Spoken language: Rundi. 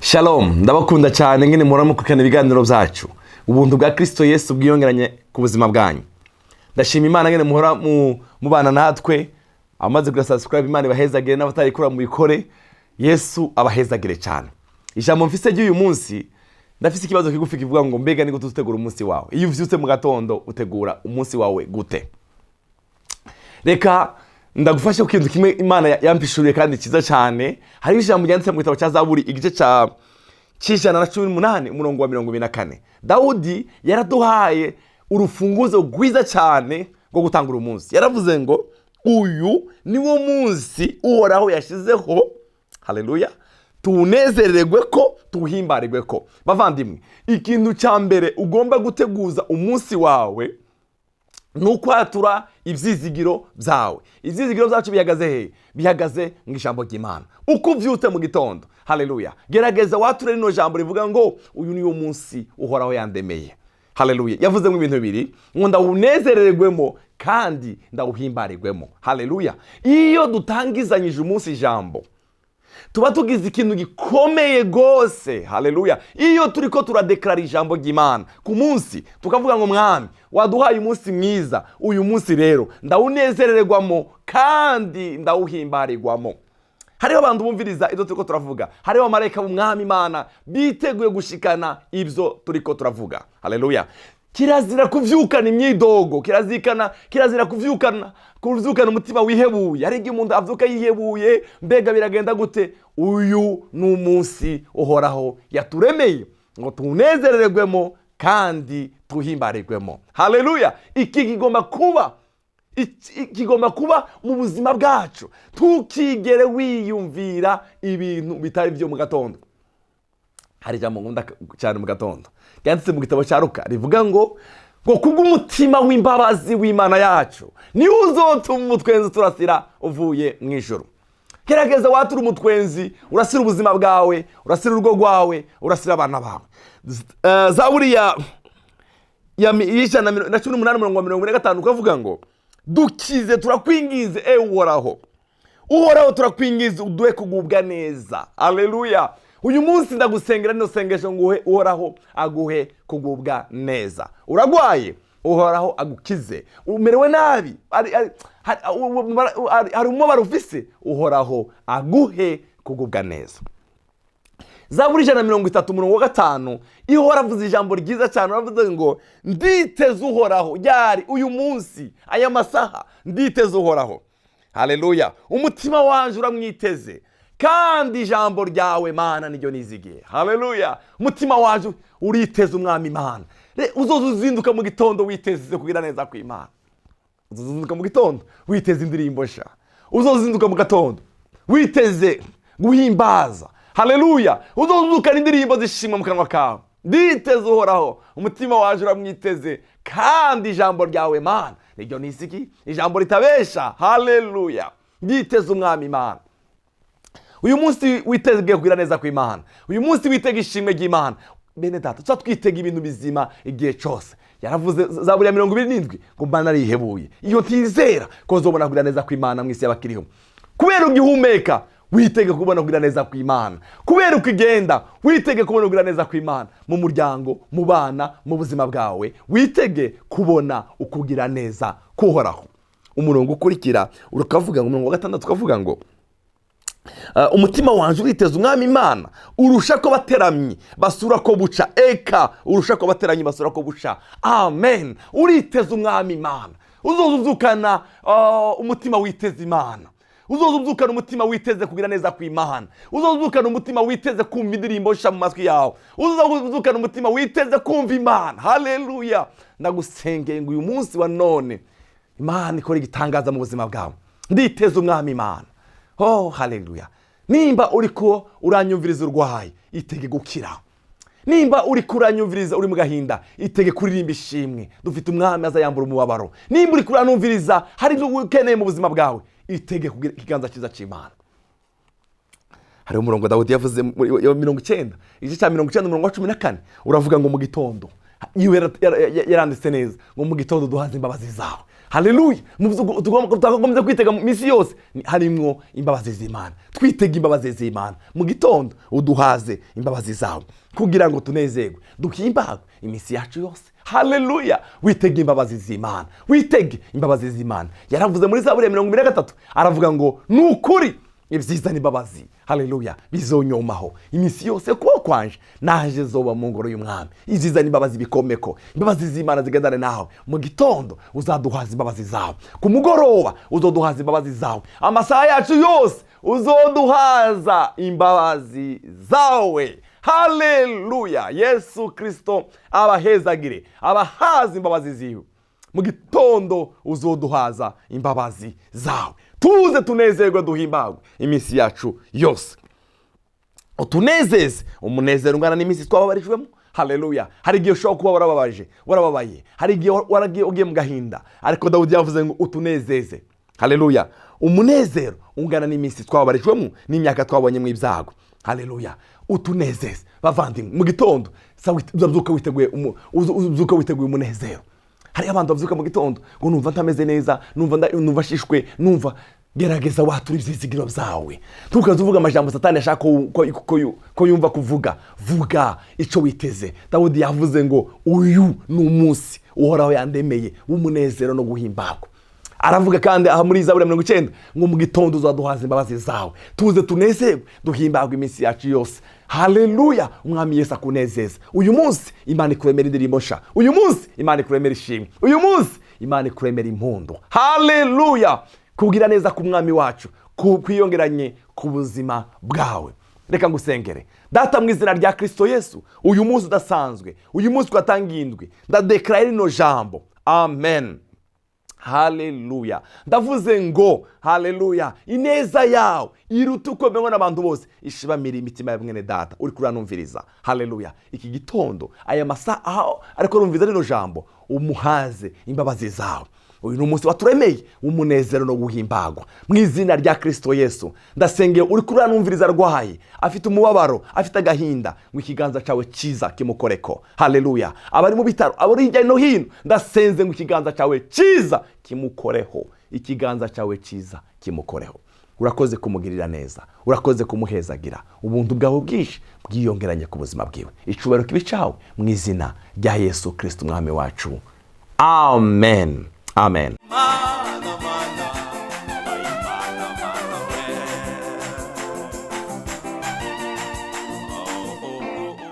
Shalom, ndabakunda cyane ngene muramukukana ibiganiro byacu. Ubuntu bwa Kristo Yesu bwiyongeranye ku buzima bwanyu. Ndashima Imana ngene muhora mubana natwe. Amaze kugira subscribe, Imana ibahezagire, n'abatarikura mubikore. Yesu abahezagire cyane. Ijambo mfise ry'uyu munsi, ndafise ikibazo kigufi kivuga ngo: mbega ni gute utegura umunsi wawe? Iyo uvyutse mu gatondo, utegura umunsi wawe gute? Reka ndagufashe ku kintu kimwe Imana yampishuriye kandi cyiza cyane. Hariho ijambo ryanditse mu gitabo cya Zaburi, igice cya 118, umurongo wa 24. Dawudi yaraduhaye urufunguzo rwiza cyane rwo gutangura umunsi. Yaravuze ngo: "Uyu ni wo munsi Uhoraho yashyizeho, haleluya, tuwunezererwe ko, tuwuhimbarirwe ko." Bavandimwe, ikintu cya mbere ugomba guteguza umunsi wawe ni ukwatura ibyizigiro byawe. Ibyizigiro byacu bihagaze he? Bihagaze mu ijambo ry'Imana. Uko ubyutse mu gitondo, haleluya, gerageza wature rino jambo rivuga ngo: "Uyu niwo munsi Uhoraho yandemeye." Haleluya. Yavuzemo ibintu bibiri ngo: "Ndawunezererwemo kandi ndawuhimbarirwemo." Haleluya. Iyo dutangizanyije umunsi ijambo, tuba tugize ikintu gikomeye rwose. Haleluya. Iyo turi ko turadeklara ijambo ry'Imana ku munsi, tukavuga ngo: "Mwami, waduhaye umunsi mwiza, uyu munsi rero ndawunezererwamo kandi ndawuhimbarirwamo." Hariho abantu bumviriza ibyo turi ko turavuga. Hariho abamarayika b'Umwami Imana biteguye gushikana ibyo turi ko turavuga. Haleluya. Kirazira kuvyukana imyidogo, kirazikana, kirazira kuvyukana umutima wihebuye. Hari igihe umuntu avyuka yihebuye: "Mbega biragenda gute?" Uyu ni umunsi Uhoraho yaturemeye ngo tuwunezererwemo kandi tuhimbarirwemo. Haleluya. Iki kigomba kuba mu buzima bwacu. Ntukigere wiyumvira ibintu bitari byo mu gatondo. Hari ijambo nkunda cyane mu gatondo ryanditse mu gitabo cya Ruka, rivuga ngo kubw'umutima w'imbabazi w'Imana yacu niwe uzotuma umutwenzi turasira uvuye mu ijuru. Gerageza watura umutwenzi urasira ubuzima bwawe, urasira urugo rwawe, urasira abana bawe. Zaburi ya 118, umurongo wa 45, ukavuga ngo: "Dukize, turakwingize, e Uhoraho. Uhoraho, turakwingize, uduhe kugubwa neza." Aleluya. Uyu munsi ndagusengera rino sengesho nguhe: Uhoraho aguhe kugubwa neza. Uragwaye, Uhoraho agukize. Umerewe nabi, hari umubabaro ufise, Uhoraho aguhe kugubwa neza. Zaburi 130, umurongo wa 5, iyo waravuze ijambo ryiza cyane, uravuze ngo: "Nditeze Uhoraho." Ryari? Uyu munsi, aya masaha, nditeze Uhoraho. Haleluya. Umutima wanje uramwiteze, kandi ijambo ryawe, Mana, niryo nizigiye. Haleluya. Umutima wanje uriteze Umwami Imana. Uzoza uzinduka mu gitondo witeze kugira neza kw'Imana. Uzozinduka mu gitondo witeze indirimbo sha. Uzozinduka mu gatondo witeze guhimbaza. Haleluya. Uzozukana indirimbo zishimwa mu kanwa kawe. Nditeze Uhoraho, umutima waje uramwiteze, kandi ijambo ryawe, Mana, niryo nisiki, ijambo ritabesha. Haleluya. Nditeze Umwami Imana. Uyu munsi witege kugira neza kw'Imana. Uyu munsi witege ishimwe ry'Imana. Bene data, tuba twitega ibintu bizima igihe cyose. Yaravuze, Zaburi ya 27, ngo: "Mba narihebuye iyo ntizera ko nzobona kugira neza kw'Imana mu isi y'abakiriho." Kubera ugihumeka, witege kubona kugira neza kw'Imana. Kubera uko igenda, witege kubona kugira neza kw'Imana mu muryango, mu bana, mu buzima bwawe. Witege kubona ukugira neza kuhoraho. Umurongo ukurikira ukavuga ngo, umurongo wa 6 ukavuga ngo: "Umutima wanje uriteza Umwami Imana, urusha ko bateramyi basura ko buca." Eka, urusha ko bateramyi basura ko buca. Amen. Uriteza Umwami Imana. Uzoza uzukana umutima witeza Imana. Uzoza ubyukana umutima witeze kugira neza kw'Imana. Uzoza uzukana umutima witeze kumva indirimbo nshya mu matwi yawe. Uzoza uzukana umutima witeze kumva Imana. Haleluya. Ndagusengeye ngo uyu munsi wa none Imana ikora igitangaza mu buzima bwawe. Nditeze Umwami Imana. Oh, haleluya. Nimba uri ko uranyumviriza urwaye, itege gukira. Nimba uri kuranyumviriza uri mu gahinda, itege kuririmba ishimwe. Dufite Umwami aza yambura umubabaro. Nimba uri kuranumviriza hari ibyo ukeneye mu buzima bwawe, itege kugira ikiganza cyiza cy'Imana. Hariho umurongo Dawudi yavuze muri 90, igice cya 90, umurongo wa 14, uravuga ngo: "Mu gitondo Iwe yaranditse neza ngo mu gitondo duhaze imbabazi zawe. Haleluya! Mu byo twagombye kwitega mu minsi yose harimwo imbabazi z'Imana. Twitega imbabazi z'Imana mu gitondo, uduhaze imbabazi zawe kugira ngo tunezerwe, duhimbagwe iminsi yacu yose. Haleluya! Witege imbabazi z'Imana, witege imbabazi z'Imana. Yaravuze muri Zaburi ya 23, aravuga ngo ni ukuri ibyiza n'imbabazi, haleluya, bizonyomaho iminsi yose kuba kwanje, naje zoba mu ngoro y'Umwami. Ibyiza n'imbabazi bikomeko, imbabazi z'Imana zigendane nawe. Mu gitondo uzaduhaza imbabazi zawe, ku mugoroba uzoduhaza imbabazi zawe, amasaha yacu yose uzoduhaza imbabazi zawe. Haleluya! Yesu Kirisito abahezagire, abahaza imbabazi ziwe. Mu gitondo uzoduhaza imbabazi zawe, tuze tunezerwe, duhimbagwe iminsi yacu yose. Utunezeze umunezero ungana n'iminsi twababarijwemo. Haleluya! Hari igihe ushobora kuba warababaje, warababaye, hari igihe waragiye ugiye mu gahinda, ariko Dawudi yavuze ngo utunezeze, haleluya, umunezero ungana n'iminsi twababarijwemo n'imyaka twabonye mu ibyago. Haleluya! Utunezeze. Bavandimwe, mu gitondo uzabyuka witeguye uzubyuka witeguye umunezero. Hariyo abantu babyuka mu gitondo ngo numva ntameze neza, numva shishwe, numva. Gerageza watura ibyizigiro byawe. Ntukaze uvuga amajambo Satani ashaka ko yumva kuvuga. Vuga icyo witeze. Dawudi yavuze ngo uyu ni umunsi Uhoraho yandemeye w'umunezero no guhimbagwa. Aravuga kandi aha muri Zaburi ya 90 ngo mu gitondo uzaduhaza imbabazi zawe, tuze tunezerwe, duhimbagwe iminsi yacu yose. Haleluya! Umwami Yesu akunezeza uyu munsi. Imana ikuremera indirimbo nsha uyu munsi, Imana ikuremera ishimwe uyu munsi, Imana ikuremera impundu. Haleluya! Kugira neza ku Mwami wacu kwiyongeranye ku buzima bwawe. Reka ngusengere. Data, mu izina rya Kirisito Yesu, uyu munsi udasanzwe, uyu munsi twatangiye indwi, ndadekara rino jambo. Amen. Haleluya! Ndavuze ngo haleluya, ineza yawe iruta uko mbibona n'abantu bose, ishibamira imitima ya mwene data uri kuranumviriza. Haleluya! Iki gitondo, aya masaha aho ariko rumviza rino jambo, umuhaze imbabazi zawe. Uyu ni umunsi waturemeye w'umunezero no guhimbagwa. Mu izina rya Kirisito Yesu, ndasengeye uri kuranumviriza arwaye, afite umubabaro, afite agahinda, ngo ikiganza cyawe cyiza kimukoreko. Haleluya! Abari mu bitaro, abari hirya no hino, ndasenze ngo ikiganza cyawe cyiza kimukoreho, ikiganza cyawe cyiza kimukoreho. Urakoze kumugirira neza, urakoze kumuhezagira. Ubuntu bwawe bwinshi bwiyongeranye ku buzima bwiwe. Icubahiro kibe cyawe mu izina rya Yesu Kirisito Umwami wacu. Amen, amen.